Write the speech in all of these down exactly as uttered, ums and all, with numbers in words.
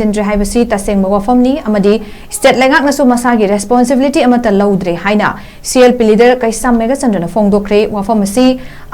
ꯊꯤꯟꯗ꯭ꯔꯦ ꯍꯥꯏꯕꯁꯤ ꯇꯁꯦꯡꯕ ꯋꯥꯐꯝꯅꯤ ꯑꯃꯗꯤ state ꯂꯩꯉꯥꯛꯅꯁꯨ ꯃꯁꯥꯒꯤ responsibility ꯑꯃꯠꯇ ꯂꯧꯗ꯭ꯔꯦ ꯍꯥꯏꯅ CLP leader ꯀꯩꯁꯥꯝ ꯃꯦꯘꯆꯟꯗ꯭ꯔꯅ ꯐꯣꯡꯗꯣꯛꯈ꯭ꯔꯦ꯫ ꯋꯥꯐꯝ ꯑꯁꯤ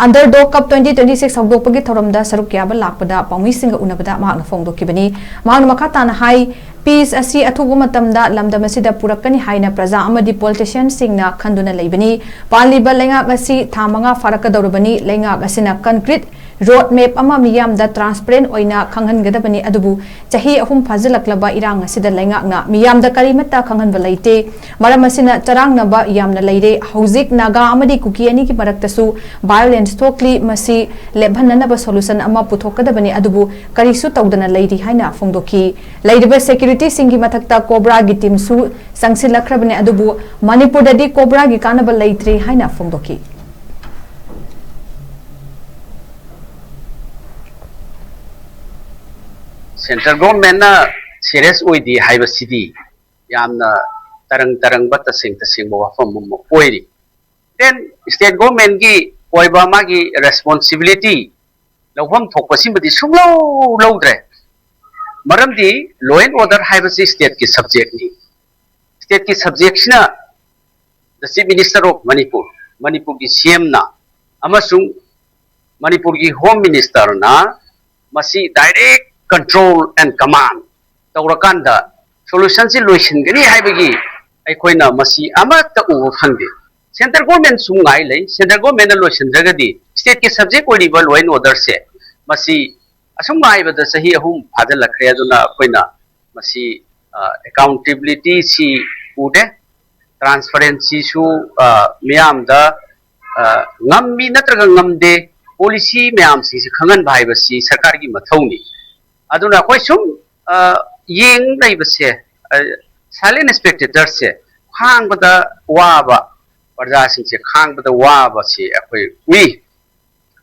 Underdog Cup twenty twenty-six ꯍꯧꯗꯣꯛꯄꯒꯤ ꯊꯧꯔꯝꯗ ꯁꯔꯨꯛ ꯌꯥꯕ ꯂꯥꯛꯄꯗ ꯄꯥꯎꯃꯤꯁꯤꯡꯒ ꯎꯅꯕꯗ ꯃꯍꯥꯛꯅ ꯐꯣꯡꯗꯣꯛꯈꯤꯕꯅꯤ꯫ ꯃꯍꯥꯛꯅ ꯃꯈꯥ ꯇꯥꯅ ꯍꯥꯏ, peace ꯑꯁꯤ ꯑꯊꯨꯕ ꯃꯇꯝꯗ ꯂꯝꯗꯝ ꯑꯁꯤꯗ ꯄꯨꯔꯛꯀꯅꯤ ꯍꯥꯏꯅ ꯄ꯭ꯔꯖꯥ ꯑꯃꯗꯤ politicianꯁꯤꯡꯅ ꯈꯟꯗꯨꯅ ꯂꯩꯕꯅꯤ꯫ ꯄꯥꯜꯂꯤꯕ ꯂꯩꯉꯥꯛ ꯑꯁꯤ ꯊꯥ ꯃꯉꯥ ꯐꯥꯔꯛꯀꯗꯧꯔꯕꯅꯤ꯫ ꯂꯩꯉꯥꯛ ꯑꯁꯤꯅ concrete road map ꯑꯃ ꯃꯤꯌꯥꯝꯗ transparent ꯑꯣꯏꯅ ꯈꯪꯍꯟꯒꯗꯕꯅꯤ, ꯑꯗꯨꯕꯨ ꯆꯍꯤ ꯑꯍꯨꯝ ꯐꯥꯖꯤꯜꯂꯛꯂꯕ ꯏꯔꯥꯡ ꯑꯁꯤꯗ ꯂꯩꯉꯥꯛꯅ ꯃꯤꯌꯥꯝꯗ ꯀꯔꯤꯃꯠꯇ ꯈꯪꯍꯟꯕ ꯂꯩꯇꯦ꯫ ꯃꯔꯝ ꯑꯁꯤꯅ ꯆꯔꯥꯡꯅꯕ ꯌꯥꯝꯅ ꯂꯩꯔꯦ꯫ ꯍꯧꯖꯤꯛ ꯅꯥꯒꯥ ꯑꯃꯗꯤ ꯀꯨꯀꯤ ꯑꯅꯤꯒꯤ ꯃꯔꯛꯇꯁꯨ violence ꯊꯣꯛꯂꯤ꯫ ꯃꯁꯤ ꯂꯦꯞꯍꯟꯅꯅꯕ solution ꯑꯃ ꯄꯨꯊꯣꯛꯀꯗꯕꯅꯤ, ꯑꯗꯨꯕꯨ ꯀꯔꯤꯁꯨ ꯇꯧꯗꯅ ꯂꯩꯔꯤ ꯍꯥꯏꯅ ꯐꯣꯡꯗꯣꯛꯈꯤ꯫ ꯂꯩꯔꯤꯕ securityꯁꯤꯡꯒꯤ ꯃꯊꯛꯇ COBRAꯒꯤ teamꯁꯨ ꯆꯪꯁꯤꯜꯂꯛꯈ꯭ꯔꯕꯅꯤ, ꯑꯗꯨꯕꯨ ꯃꯅꯤꯄꯨꯔꯗꯗꯤ COBRAꯒꯤ ꯀꯥꯟꯅꯕ ꯂꯩꯇ꯭ꯔꯦ ꯍꯥꯏꯅ ꯐꯣꯡꯗꯣꯛꯈꯤ꯫ Central governmentꯅ serious ꯑꯣꯏꯗꯦ ꯍꯥꯏꯕꯁꯤꯗꯤ ꯌꯥꯝꯅ ꯇꯔꯪ ꯇꯔꯪꯕ, ꯇꯁꯦꯡ ꯇꯁꯦꯡꯕ ꯋꯥꯐꯝ ꯑꯃ ꯑꯣꯏꯔꯤ꯫ Then state governmentꯀꯤ ꯑꯣꯏꯕ ꯃꯥꯒꯤ responsibility ꯂꯧꯐꯝ ꯊꯣꯛꯄꯁꯤꯃꯗꯤ ꯁꯨꯡꯂꯧ ꯂꯧꯗ꯭ꯔꯦ꯫ ꯃꯔꯝꯗꯤ law and order ꯍꯥꯏꯕꯁꯤ stateꯀꯤ subjectꯅꯤ꯫ Stateꯀꯤ subjectꯁꯤꯅ the Chief Minister of Manipur, ꯃꯅꯤꯄꯨꯔꯒꯤ CMꯅ ꯑꯃꯁꯨꯡ ꯃꯅꯤꯄꯨꯔꯒꯤ Home Ministerꯅ ꯃꯁꯤ direct control and command ꯇꯧꯔꯀꯥꯟꯗ solutionꯁꯤ ꯂꯣꯏꯁꯤꯟꯒꯅꯤ ꯍꯥꯏꯕꯒꯤ ꯑꯩꯈꯣꯏꯅ ꯃꯁꯤ ꯑꯃꯠꯇ ꯎꯕ ꯐꯪꯗꯦ꯫ Central government ꯁꯨꯝ ꯉꯥꯏ ꯂꯩ꯫ Central governmentꯅ ꯂꯣꯏꯁꯤꯟꯗ꯭ꯔꯒꯗꯤ stateꯀꯤ subject ꯑꯣꯏꯔꯤꯕ law and orderꯁꯦ ꯃꯁꯤ ꯑꯁꯨꯝ ꯉꯥꯏꯕꯗ ꯆꯍꯤ ꯑꯍꯨꯝ ꯐꯥꯖꯤꯜꯂꯛꯈ꯭ꯔꯦ꯫ ꯑꯗꯨꯅ ꯑꯩꯈꯣꯏꯅ ꯃꯁꯤ, ꯑ, accountabilityꯁꯤ ꯎꯗꯦ, transparencyꯁꯨ, ꯑ, ꯃꯤꯌꯥꯝꯗ, ꯑ, ꯉꯝꯃꯤ ꯅꯠꯇ꯭ꯔꯒ ꯉꯝꯗꯦ, policy ꯃꯌꯥꯝꯁꯤꯡꯁꯤ ꯈꯪꯍꯟꯕ ꯍꯥꯏꯕꯁꯤ ꯁꯔꯀꯥꯔꯒꯤ ꯃꯊꯧꯅꯤ꯫ ꯑꯗꯨꯅ ꯑꯩꯈꯣꯏ ꯁꯨꯝ, ꯑ, ꯌꯦꯡ ꯂꯩꯕꯁꯦ, ꯑ, silent spectatorꯁꯦ ꯈꯥꯡꯕꯗ ꯋꯥꯕ, ꯄ꯭ꯔꯖꯥꯁꯤꯡꯁꯦ ꯈꯥꯡꯕꯗ ꯋꯥꯕꯁꯤ ꯑꯩꯈꯣꯏ ꯎꯏ꯫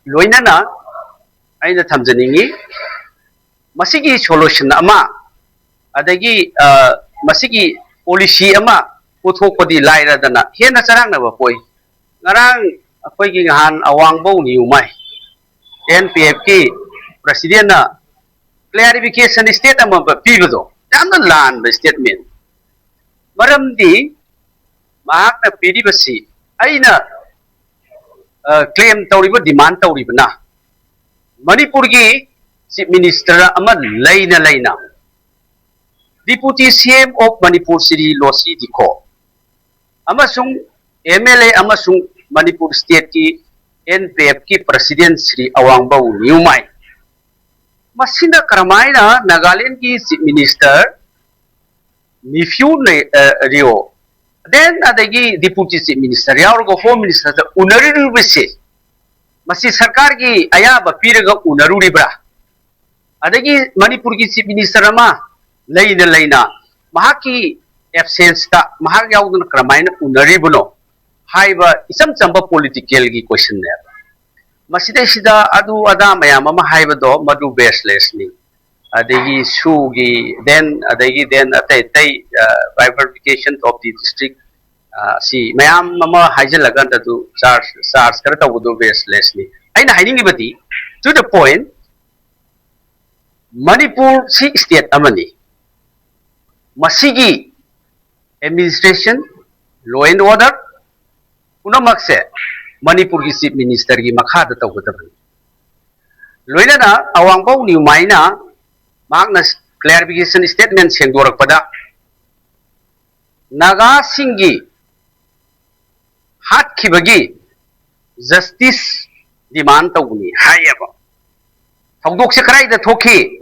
ꯂꯣꯏꯅꯅ ꯑꯩꯅ ꯊꯝꯖꯅꯤꯡꯉꯤ, ꯃꯁꯤꯒꯤ solution ꯑꯃ, ꯑꯗꯒꯤ, ꯑ, ꯃꯁꯤꯒꯤ policy ꯑꯃ ꯄꯨꯊꯣꯛꯄꯗꯤ ꯂꯥꯏꯔꯗꯅ ꯍꯦꯟꯅ ꯆꯔꯥꯡꯅꯕ ꯄꯣꯛꯏ꯫ ꯉꯔꯥꯡ ꯑꯩꯈꯣꯏꯒꯤ ꯅꯍꯥꯟ ꯑꯋꯥꯡꯕꯧ ꯅꯤꯌꯨꯃꯥꯏ, NPFꯀꯤ presidentꯅ clarification state ꯑꯃ ꯄꯤꯕꯗꯣ ꯌꯥꯝꯅ ꯂꯥꯟꯕ statement꯫ ꯃꯔꯝꯗꯤ ꯃꯍꯥꯛꯅ ꯄꯤꯔꯤꯕꯁꯤ ꯑꯩꯅ claim ꯇꯧꯔꯤꯕ, demand ꯇꯧꯔꯤꯕꯅ ꯃꯅꯤꯄꯨꯔꯒꯤ Chief Minister ꯑꯃ ꯂꯩꯅ ꯂꯩꯅ Deputy C M of Manipur Shri Losi Dikho ꯑꯃꯁꯨꯡ M L A ꯑꯃꯁꯨꯡ Manipur stateꯀꯤ N P Fꯀꯤ President Shri ꯑꯋꯥꯡꯕꯧ ꯅ꯭ꯌꯨꯃꯥꯏ, ꯃꯁꯤꯅ ꯀꯔꯝꯍꯥꯏꯅ ꯅꯥꯒꯥꯂꯦꯟꯒꯤ Chief Minister Neiphiu Rio, then ꯑꯗꯒꯤ Deputy Chief Minister ꯌꯥꯎꯔꯒ Home Ministerꯗ ꯎꯅꯔꯨꯔꯤꯕꯁꯦ, ꯃꯁꯤ ꯁꯔꯀꯥꯔꯒꯤ ꯑꯌꯥꯕ ꯄꯤꯔꯒ ꯎꯅꯔꯨꯔꯤꯕ꯭ꯔꯥ? ꯑꯗꯒꯤ ꯃꯅꯤꯄꯨꯔꯒꯤ Chief Minister ꯑꯃ ꯂꯩꯅ ꯂꯩꯅ ꯃꯍꯥꯛꯀꯤ absenceꯇ ꯃꯍꯥꯛ ꯌꯥꯎꯗꯅ ꯀꯔꯝꯍꯥꯏꯅ ꯎꯅꯔꯤꯕꯅꯣ ꯍꯥꯏꯕ ꯏꯆꯝ ꯆꯝꯕ politicalꯒꯤ questionꯅꯦꯕ꯫ ꯃꯁꯤꯗꯩꯁꯤꯗ ꯑꯗꯨ ꯑꯗꯥ ꯃꯌꯥꯝ ꯑꯃ ꯍꯥꯏꯕꯗꯣ ꯃꯗꯨ baselessꯅꯤ꯫ ꯑꯗꯒꯤ ꯁꯨꯒꯤ then, ꯑꯗꯒꯤ then ꯑꯇꯩ ꯑꯇꯩ bifurcation of the district, ꯁꯤ ꯃꯌꯥꯝ ꯑꯃ ꯍꯥꯏꯖꯤꯜꯂꯀꯥꯟꯗ ꯑꯗꯨ charge, charge ꯈꯔ ꯇꯧꯕꯗꯣ baselessꯅꯤ꯫ ꯑꯩꯅ ꯍꯥꯏꯅꯤꯡꯉꯤꯕꯗꯤ, to the point, ꯃꯅꯤꯄꯨꯔ ꯁꯤ state ꯑꯃꯅꯤ꯫ ꯃꯁꯤꯒꯤ administration, law and order ꯄꯨꯝꯅꯃꯛꯁꯦ ꯃꯅꯤꯄꯨꯔꯒꯤ Chief Ministerꯒꯤ ꯃꯈꯥꯗ ꯇꯧꯒꯗꯕꯅꯤ꯫ ꯂꯣꯏꯅꯅ ꯑꯋꯥꯡꯕꯧ ꯅ꯭ꯌꯨꯃꯥꯏꯅ ꯃꯍꯥꯛꯅ clarification statement ꯁꯦꯡꯗꯣꯔꯛꯄꯗ ꯅꯥꯒꯥꯁꯤꯡꯒꯤ ꯍꯥꯠꯈꯤꯕꯒꯤ justice demand ꯇꯧꯕꯅꯤ ꯍꯥꯏꯌꯦꯕ꯫ ꯊꯧꯗꯣꯛꯁꯦ ꯀꯗꯥꯏꯗ ꯊꯣꯛꯈꯤ?